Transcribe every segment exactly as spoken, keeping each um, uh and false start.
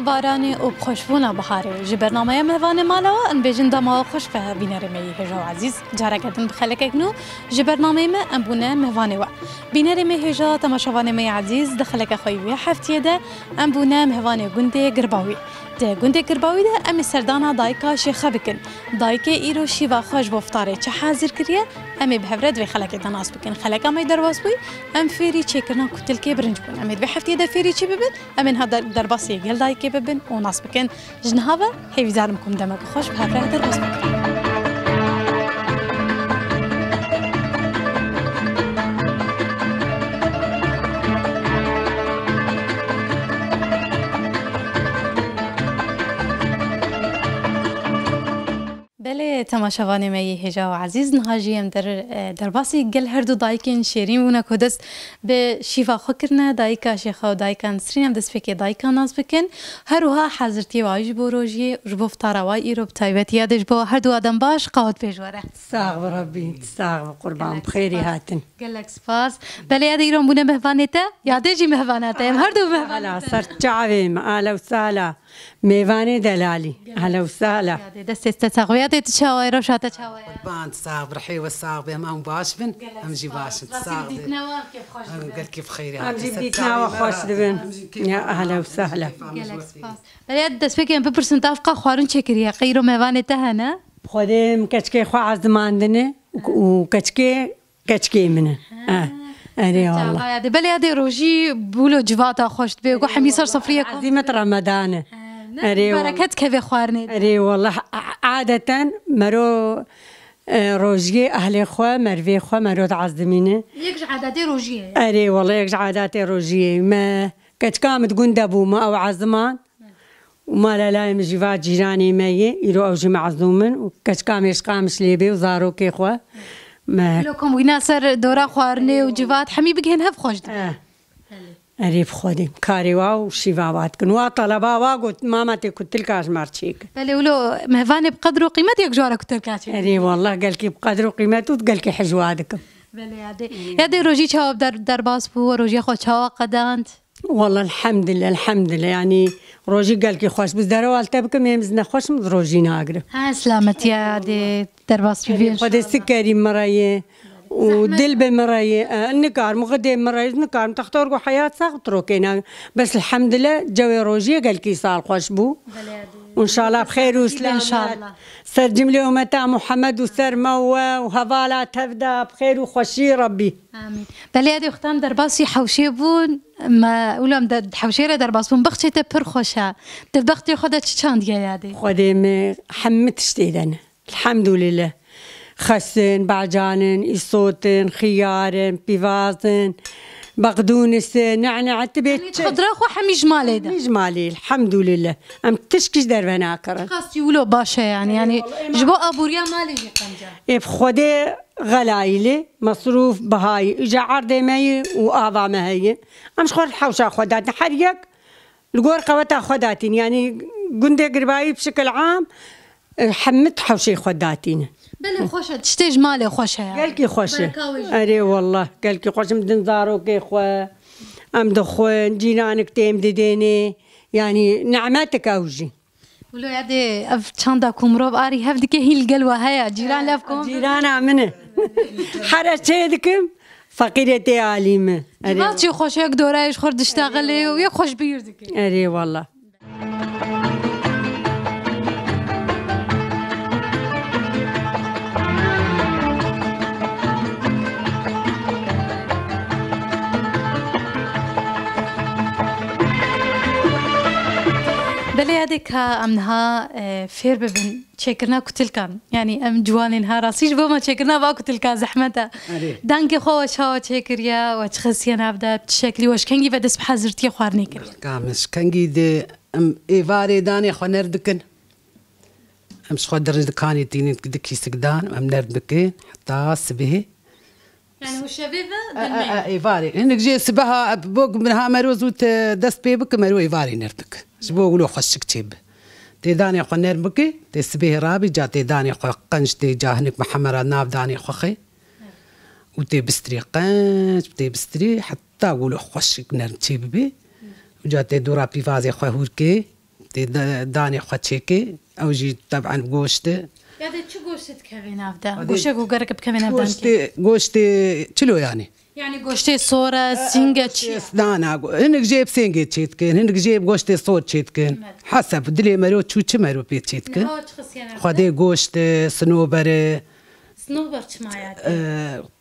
Baranê û bi xweşbûna biharê ji bernameya Mehvanê Mala we em bêjin dema we xweş be bînerê me yê hêja û ezîz. Careke din bi xelekek nû ji bernameyê me em bûne mehvanê we. Bînerê me hêja, temaşevanê me yê ezîz, di xeleka xwe yê wê heftiyê de em bûne mehvanê gundê Girbawî. Di gundê Girbawî de em ê serdana dayika Şêxe bikin. Dayikê îro şîva xwe ji bo fitarê çi hazir kiriye, em ê bi hev re di vê xelekê de nas bikin. Xeleka me yê derbas bûyî, em fêrî çêkirina kutilkê birinc bûn. Em ê di vê heftiyê de fêrî çi bibin? Em ê niha der-, derbasî gel dayikê bibin û nas bikin. Ji niha ve hêvîdar im ku em demeke xweş bi hev re derbas bikin. Belê, temaşevanê me yê hêja û ezîz, niha jî em der-, e, derbasî gel her du dayikên şêrîn bûne ku dest bi şîva xwe kirine, dayika Şêxa û dayika Nisrîn. Em destpêkê dayika nas bikin. Her wiha hazirtiyê wa ji bo rojiyê û ji bo fitara wa îro bi taybetî. Yadê ji bo her du wa dem baş, qawet pêş were. Sax bi Rebbî, sax bi qurban, bi xêrî hatin. Gelek spas. Belê, yadê îro em bûne mehvanê te, yadê jî mehvana te, em her du mehvanê te. Hala ser çavê me, ahla û sahla. Mêvanê delalî. Gelek spas. Ahla û sahla. Yadê, destê te sax be. Yadê, tu çawa ye, rewşa te çawa ye? Qurban, sax bi, rihê we sax be, em baş bin. Gelek spas. Em jî baş in, sax be. Rastî dîtina we kêfxweş dibin. Gelkî bi xêrî hatî. Em jî dîtina we xweş dibin. Ya ahla û sahla. Gelek spas. Belê, destpêkê em bipirsin, te evqa xwarin çêkiriye, qey îro mêvanê te hene? Xwedê em keçikê xwe ezimandine û, û keçikê, keçikê min e. Ha. Ha, erê wallah. Çawa yadê. Belê yadê rojî bûlo civata xweş dibe, ku hemî ser sofriyê kom. Ezîmet Remedan e. Ha, ne, erê wallah. Bereket keve xwarinê de. Erê wallah, a-, adeten mero, e, rojiyê ehlê xwe, mervê xwe mero diezimîne. Yek ji adetê rojiyê. Erê wallah, yek ji adetê rojiyê. Me keçika min di gund de bû, me ew eziman. Û mala layê min jî va cîranê me yê, îro ew jî mezûm in û keçika mêşqa min ji lê bê û zarokê xwe. Me Lo kom wîna ser dora xwarinê û civat hemî bigihên hev xweş dibe. Eh. Belê. Erê bi Xwedê, karê wa û şîva wa dikin. Wa teleba wa got, mama tê kutilka ji me re çêkin. Belê, wilo mehvanê bi qedr û qîmet yek ji wa re kutilka çêkin. Erê wallah, gelkî bi qedr û qîmet û gelkî hej wa dikim. Belê yadê. Yadê rojî çawa der-, derbas bû, rojiya xwe çawa qedand? Wallah, elhamdülillah, elhamdülillah. Yanî rojî gelkî xweş bû. Zerewal te bikim, êm ez nexweş im, rojî nagirim. Ha, selametiya dê derbas bibî. Xwedê sikerî min re ye û dil bi min re ye. E, nikarim, xwedê min re ye, nikarim. Textor got heyat sax tirokê nagir. Bes elhamdülillah, cewê rojiyê gelkî sal xweş bû. Belê, dê. Înşallah bi xêr û selamet. Înşallah. Ser cimlê ummeta Muhammed û ser me û we û hevala tev de bi xêr û xweşî Rebbî. Amîn. Belê, yadê wextan derbasî hewşê bûn, me, wilo em de hewşê re derbas bûn. Bexçê te pir xweş e. Di bextê xwe de çi çandiye yadê? Xwedê me hemî tiştê de ne. Elhamdülillah. Xes in, bacan in, îsot in, xiyar in, pîvaz in, bexdûnis in, nene, tibê. Yanî çi? Xudra xwe hemî ji malê de. Hemî ji malê, elhamdülillah. Em tişkî ji derve nakirin. Qasî wilo baş e yanî. Erê, yanî wallah, ema ji bo aboriya malê jî qenc e. Ê bi Xwedê xelayî lê, mesrûf, bihayî. Îca erdê me yî û ava me heye. Em ji xwe hewşa xwe datin. Her yek li gor qeweta xwe datîn. Yanî gundê Girbayî bi şikil am, e, hemî hewşê xwe datîne. Belê xweş e, tiştê ji malê xweş e yanî. Gelkî xweş e. Bereka wê jî. Erê wallah, gelkî xweş e. Em din zarokê xwe, em dixwin, cîranik têm didênê. Yanî nimetik ew jî. Wilo yadê ev çanda ku mirov arî hev dike hîn li gel we heye. Cîran lev kom. Cîrana min e. Here çê dikim, feqîrê tê alî min. Erê. Civat jî xweş e, yek dorayê ji xwe diştexilê û yek xweş bîr dike. Erê wallah. Belê yadê ka em niha, e, fêr bibin çêkirina kutilkan. Yanî em ciwanên ha rastî ji bo me çêkirina va kutilka zehmet e. Erê. Dengê xwe we çawa çêkiriye, we çi xisiye nav de, bi çi şeklî we ji kengî ve dest bi hezirtiyê xwarinê kiriye? Ka min ji kengî dê em êvarê danê xwe nerm dikin. Em ji xwe di dikanê tînin di kîsik dan, em nerm dikin heta sibihê. Yani û şevê ve E, demê. E, e, êvarê. Hinek jê sibeha, e, bo min ha mero zû te dest pê bike, mero êvarê nerm bike. Ji bo wilo xweşik çêbe. Tê danê xwe nerm bike, tê sibehê rabî, ca tê danê xwe qenc tê, ca hinek mehemera nav danê xwe xê. Û tê bistirî qenc, tê bistirî heta wilo xweşik nerm çê bibe. Û ca tê dora pîvazê xwe hûr kê. Tê de-, danê xwe çêkê, ew jî teb'en goşt e. Ya de çi goştê dikeve nav de? Hadi. Goştê ku gerek bikeve nav de. Goştê, goştê çilo yanî. Yani goştê sor e, sînge çi ye? Na, na, go-, hinek jê bi sêngê çêdikin, hinek jê bi goştê sor çêdikin. Evet. Heseb dilê mero çû çi mero pê çêdikin. Niha çi xisiye nav de? Xwedê goşt e, sinober e. Sinober çima ya? E,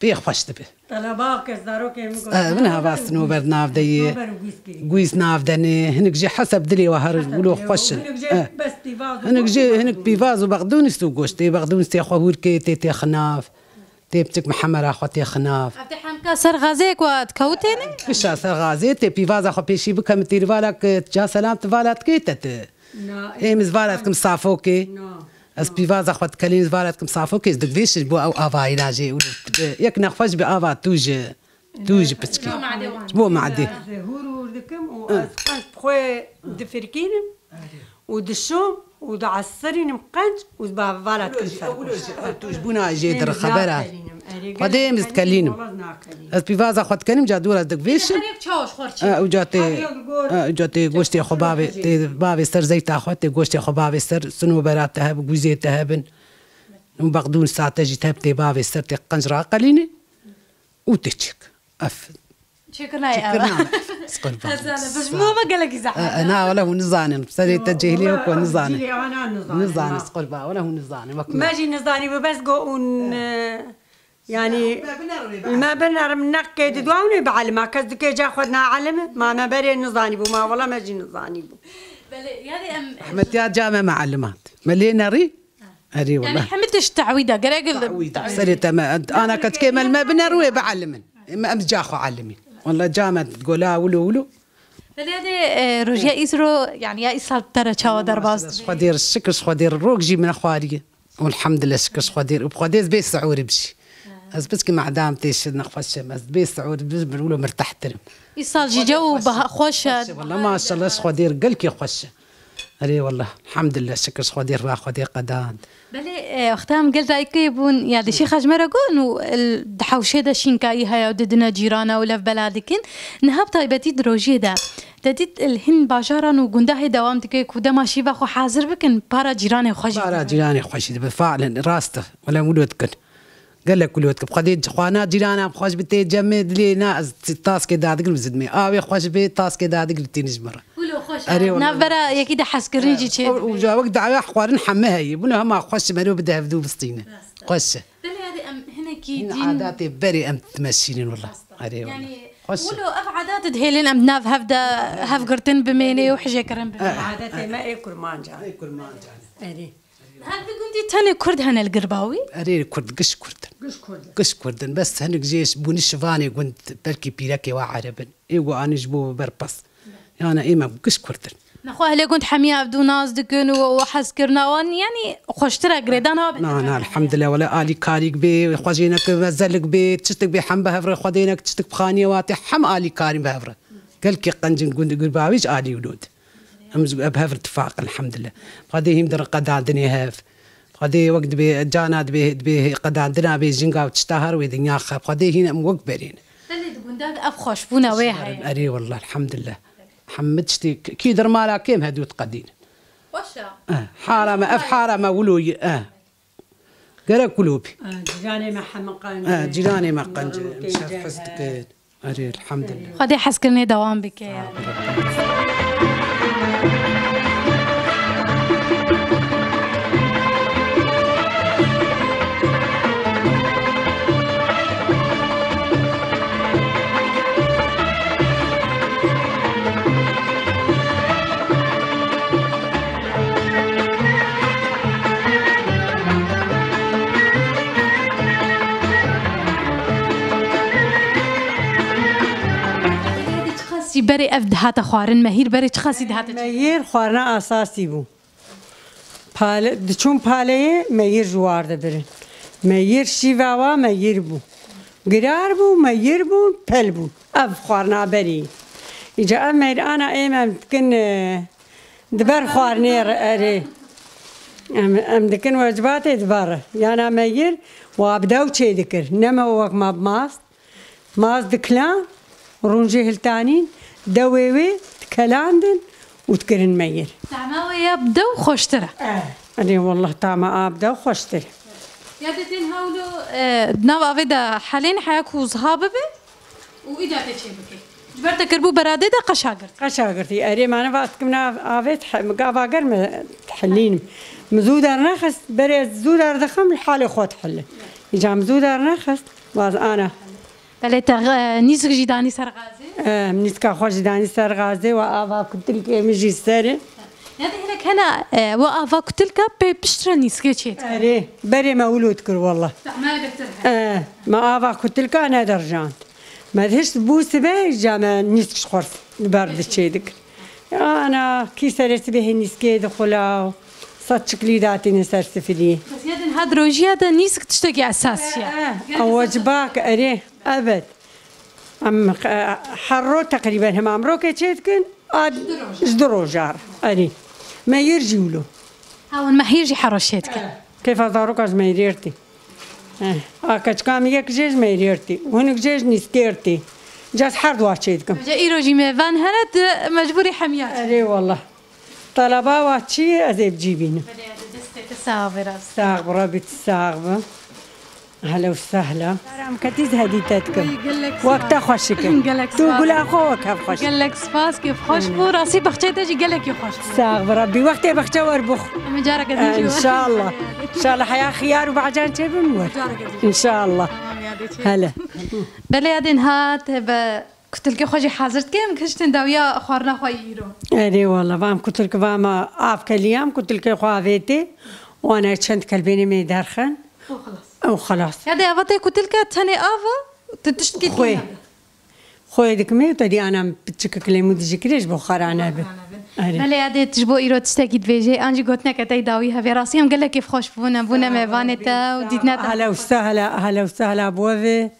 pê xweş dibe. Telebak e, zarokê min got, e, min hava sinober nav de ye. Sinober û gwîz kirî. Gwîz nav de ne. Hinek jê heseb dilê we her wilo xweş in. Hinek jê bes pîvaz û goşt û bexdûnîs. Hinek pîvaz û bexdûnîs û goşt. Tê bexdûnîs tê xwe hûr kê, tê tê xinav. Tê piçik mihemera xwe tê xinav. Ev tê hemka ser xazeyek we dikewtêne? Kişa ser xazê tê pîvaza xwe pêşî bike min têrîvalak ca selam ti vala dikê te ti. Na, ê min zvala dikim safokê. Na. Ez pîvaza xwe dikelînim, zvala dikim safokê, ez digvêşin bo ew avayî najê û yek nexweş bi ava tu ji, tu ji piçkî. Ji bo madê wan. Ji bo madê. Ez hûr hûr dikim û ez qenc bi xwe difirkînim û dişom û diesirînim qenc û ba-, vala dikim ser. Wilo jî, wilo jî, tu ji bona jê dir xebera. Xwedê em dikelînim. Ez pîvaza xwe dikelînim, ca dûra ez digvêşim. Her yek çawa ji xwe re çêdikim. E, û ca tê, e, û ca tê goştê xwe bavê, tê bavê ser zeyta xwe, tê goştê xwe bavê ser, sinobera te hebin, guzê te hebin. Û bexdûn sate jî te tê bavê ser, tê qenc raqelînî û tê çêk. Ev. Çêkirina ye ev. Çêkirina me. Squrban. Ez zane, bes bo me gelekî zehmet e. E, e, na, wele hûn nizanin. Serê te cêhilî wek we nizanin. Cîlê ana nizanin. Nizanin, squrban. Wele hûn nizanin. Wek me. Me jî nizanî bû, bes go hûn, e, Yanî, me binerim neqê di dua hûnê bielima. Kes dikê ca xwe naelime, ma me berê nizanîbû, ma wela me jî nizanîbû. Belê, yanî em Ehmetiya ca me meelimat. Me lê nerî? Erê wela. Yanî hemî tişt te'wîd e, gerek Te'wîd e. Serê te me, ana keçikê me li me binerin wê bielimin. Em, em ca xwe elimîn. Wela ca me gola wilo wilo. Belê, yanî, e, rojiya îsro, yanî ya îsal te re çawa derbas dibe? Xwedê re şikir, Xwedê re rok jî min xwariye. Elhamdulillah, şikir ji Xwedê. Û bi Xwedê ez bê siûrî bijî. Ez piçkî mehda min tê şi nexweş im. Ez bê siûrî bijî, min wilo mirtehtir im. Îsal jî Xwedê cew xweş e. Xweş e, wela maşallah, ji Xwedê re gelkî xweş e. Erê wela, elhamdulillah, şikir ji Xwedê re, va Xwedê qedand. Belê, e, wexta em gel dayikê bûn, ya dişî xwe ji me re got û, e, di hewşê de şînkayî heye û didine cîrana û levbela dikin. Niha bi taybetî di rojiyê de, te dît, e, li hin bajaran û gundahê dewam dike ku dema şîva xwe hazir bikin, para cîranê xwe jî Para dibin. Cîranê xwe jî dibe, falen, rast e. Wele wilo dikin. Gelek wilo dikin. Xwedê xwana cîrana xweş bi tê cemê dilê na, ez taskê dadigir bi zidmê. Avê xweş bê, taskê dadigir tîni ji min re. Wilo xweş e. Erê wele. Navbera yekî de hezkirin jî çê Û, û dibe. Ca wek dawa xwarin heme heye. Bûne hema xweş ji mero bi dehvdû bistîne. Rast e. Xweş e. Belê, hadi em hinekî Hîn dîn adatê berê em dimeşînin wela. Rast e. Erê wela. Yanî, Xweş e. Wilo ev adat dihêlin em nav hev de hevgirtin bimêne û hijêkirin bimêne. Adetê me ê kurmancan. Ê kurmancan. Erê. Her di gundî tenê Kurd hene li Girbawî? Erê, Kurd, giş Kurd in. Giş Kurd in. Giş Kurd in. Bes hinek jê bûne şivanê gund, belkî pîrekê wa Ereb in. Ê ku anî ji bo berpas. Yanî ê me giş Kurd in. Nexwe ehlê gund hemî ev du nas dikin û, û hezkirina wan, yanî xweştir e, girêdana wan. Na, na, elhamdulillah, wele alîkarîk bê, xwezênek mezelik bê, tiştik bê, hem bi hev re xwedênek tiştik bi xaniyê watê, hem alîkarî bi hev re. Gelkî qencin gund Girbawî ji alî wilo de. Em ji, em bi hev re tifaq in, elhamdulillah. Xwedê hîn dirin qedandinê hev. Xwedê wek dibê, cana dibê, dibê qedandina bê jinga û tişta her wê dinya xe. Xwedê hîn em wek berê ne. Belê di gunda de ev xweşbûna wê heye. Erê, wela, elhamdulillah. Hemî tiştê k-, kî dir mala kêm hedû diqedîne. Xweş e. Eh, hara me, ev hara me wilo ye, eh. Gerek wilo bî. Eh, cîranê me hemî qenc in. Eh, cîranê me qenc in. Em şer hez dikin. Erê, elhamdulillah. Xwedê hezkirinê dewam bike. Belê, çiqasî berê ev dihate xwarin, mehîr berê çiqasî dihate çêkirin? Mehîr xwarina esasî bû. Pale, diçûn paleyê meyir ji war dibirin. Meyir şîva wa meyir bû. Girar bû, meyir bûn, pel bûn. Ev xwarina berî. Îca ev meyrana êm em dikin, e, di ber xwarinê re, erê. Em, em dikin wecibatê di ber re. Yana meyir wa bi dew çê dikir. Ne me wek ma bi mast. Maz dikilan, rûn jê hiltanîn, dewê wê dikelandin û dikirin meyir. Tahma wê ya bi dew xweştir e. Eh, erê wallah tahma a bi dew xweştir e. Ya dê tên hewlo, e, di nav avê de helên heya ku ziha bibe û îda tê çê bike. Ji ber te kirbû beradê de qeşa girt. Qeşa girtî. Erê, mane va dikim nav avê dihe-, gava germ e dihilînim. Min zû dernexist, berê zû derdixim li halê xwe dihile. Îca min zû dernexist, vaz ana. Belê te, e, nîsk jî danî ser gazê? E, nîska xwe jî danî ser gazê, we ava kutilkê min jî serê. Ya dê hinek hene, e, we ava kutilka pê piştre nîskê çê dike. Erê, berê me wilo dikir wallah. Tahmaya bêtir he. E, me ava kutilka nederjand. Me dihişt bû sibe, îca me nîsk ji xwe li ber diçê dik. Ana, kî serê sibê hê nîskê dixula û sed çiklî datîne ser sifilî. Bes ya din ha di rojiya de nîsk tiştekî esasî ye. Eh, eh, ew wecibak, erê, evet. Em, eh, her ro teqrîben hema em rokê çê dikin, a ji du roja re, erê. Meyir jî wilo. Ha, hûn mehîr jî her roj çê dikin. Eh, kêfa zaroka ji meyirê re tê. Eh, a keçika min yek jê ji meyirê re tê. Hinek jê ji nîskê re tê. Ca ez her dua çê dikim. Ca îro jî mêvan hene, tu mecbûrî hemiya çê. Erê wallah. Talaba wa çi ye, ez ê bi cî bînim. Belê, ez ê destê te sax be, rast. Sax bi, Rabbî tu sax bi. Ehla û sehla. Karam ketî zehedî te dikim. Gelek spas. Wek te xweşik e. Gelek spas. Tu gula xwe wek hev xweş. Gelek spas, kêfxweş bû. Rastî baxçeyê te jî gelekî xweş bû. Sax bi Rabbî. Wextê baxçe wer bû. Em ê careke din jî wer. Înşallah. Înşallah heya xiyar û bacan çê bin wer. Careke din. Înşallah. Tamam ya, dê çê. Hele. Belê ya din hat, be kutilkê xwe jî hazir dike, em kiştin dawiya xwarina xwe yî îro. Erê wala, vam kutilk, vam av keliyam, kutilkê xwe avêtê. Wana çend kelbênê me derxin. Û xelas. Û xelas. Ya dê ava tê kutilke tenê ava, tu tiştkî Xwê. Xwê dikimê, te dî anam piçik kilemû dijikirê ji bo xara nebe. Erê. Belê ya dê tu ji bo îro tiştekî dibêjê, an jî gotineke te yî dawî hevê. Rastî em gelek kêfxweş bûne, bûne mêvanê te û dîtine te. Ahla û sehla, ahla û sehla bo ve.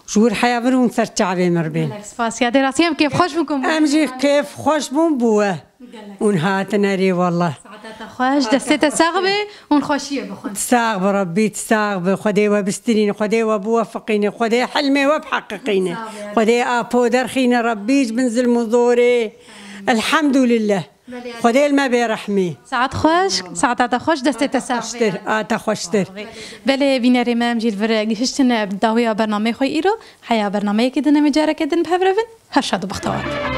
Ji wir heya vir hûn ser çavê min re bên. Gelek spas. Ya dê rastî em kêfxweş bûn ku hûn Em jî kêfxweş bûn bi we. Gelek. Hûn hatine rê wallah. Saeta te xweş, destê te sax be, hûn xweşiyê bixwin. Sax bi Rabbî, sax bi. Xwedê we bistirîne, Xwedê we biwefiqîne, Xwedê hilmê we biheqiqîne. Sax be. Xwedê apo derxîne Rabbî ji bin zilm û zorê. Elhamdulillah. Belê. Xwedê li me bê rehmî. Saet xweş, saeta te xweş, destê te sax be. Xweştir, a te xweştir. Belê, bînerê me, em jî li vir gihiştin, e, dawiya bernameyê xwe îro. Heya bernameyekê din em ê careke din bi hev re bin. Her şad û bextewar.